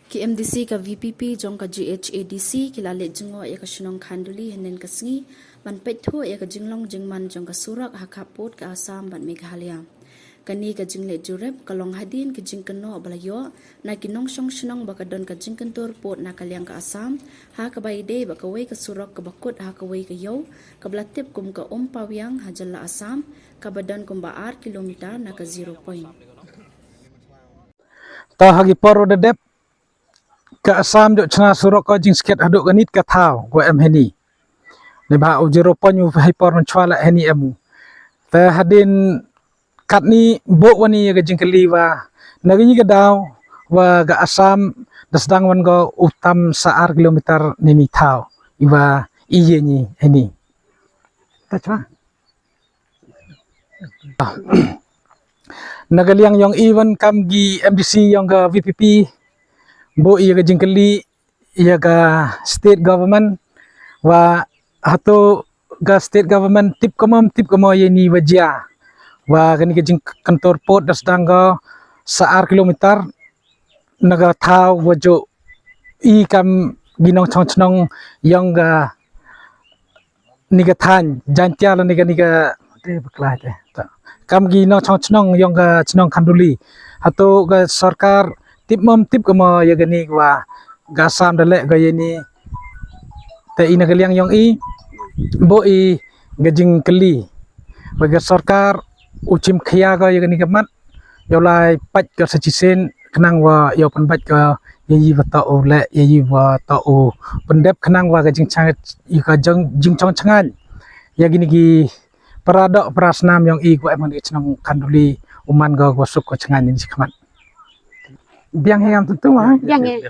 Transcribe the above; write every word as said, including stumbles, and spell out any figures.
Ki M D C ka V P P jong ka G H A D C ki la leit jngoh ïa ka shnong Khanduli hynnin ka sngi ban peit thuh ïa ka jinglong jingman jong ka surok ha khappud ka Assam bad Meghalaya. Kane ka jingleit jurip ka long hadien ka jingkynnoh ba la ïoh na ki nongshong shnong ba ka don ka jingkyntur pud na ka liang ka Assam ha kaba ïadei bad kawei ka surok kaba kut ha kawei ka ïew kaba la tip kum ka Umpawiang ha jylla Assam, kaba don kumba ar kilometer na ka zero point. Te ha ki por ba da dep ka Assam jong chna surok ka jingskhet haduh ka nit ka thaw ka em heni. Neibhah u zero point u ha i por mynshuwa la heni em u. Te hadien katni buh wani ïa ka jingkylli wa na ka ïa ka daw wa ka Assam da sdang wan ka u tam sa ar kilometer nini thaw iwa i ïa ni heni. Ta chwa. Na ka liang yong i wan kam ki M D C yong ka V P P buh ïa ka jingkylli ïa ka state government wa hato ka state government tip kumno tip kumno ïa ni wa jia wa kani ka jingkyntur pud da sdang ka sa ar kilometer na ka thaw wa ju i kam ki nongshong shnong yong ka ni ka thaiñ Jaintia la ni ka ni ka te bakla te. Kam ki nongshong shnong yong ka shnong Khanduli hato ka sorkar tip mom tip kumno ïa kani wa ka Assam da leh ka ïa ni. Te i na ka liang yong i buh i ka jingkylli wa ka sorkar u chim khia ka ïa kani ka mat ïa u lai pait ka sa chisien khnang wa ïa u pynbait ka ïa i wa ta u leh ïa i wa ta u pyndep khnang wa ka jingchang ïa ka jing jingchong changaiñ ïa kini ki para doh para snam yong i ko em ngan ka chnong Khanduli u man ka wa suk ka changaiñ ni chi khmat. Biang hi am tentu ha. Biang hi.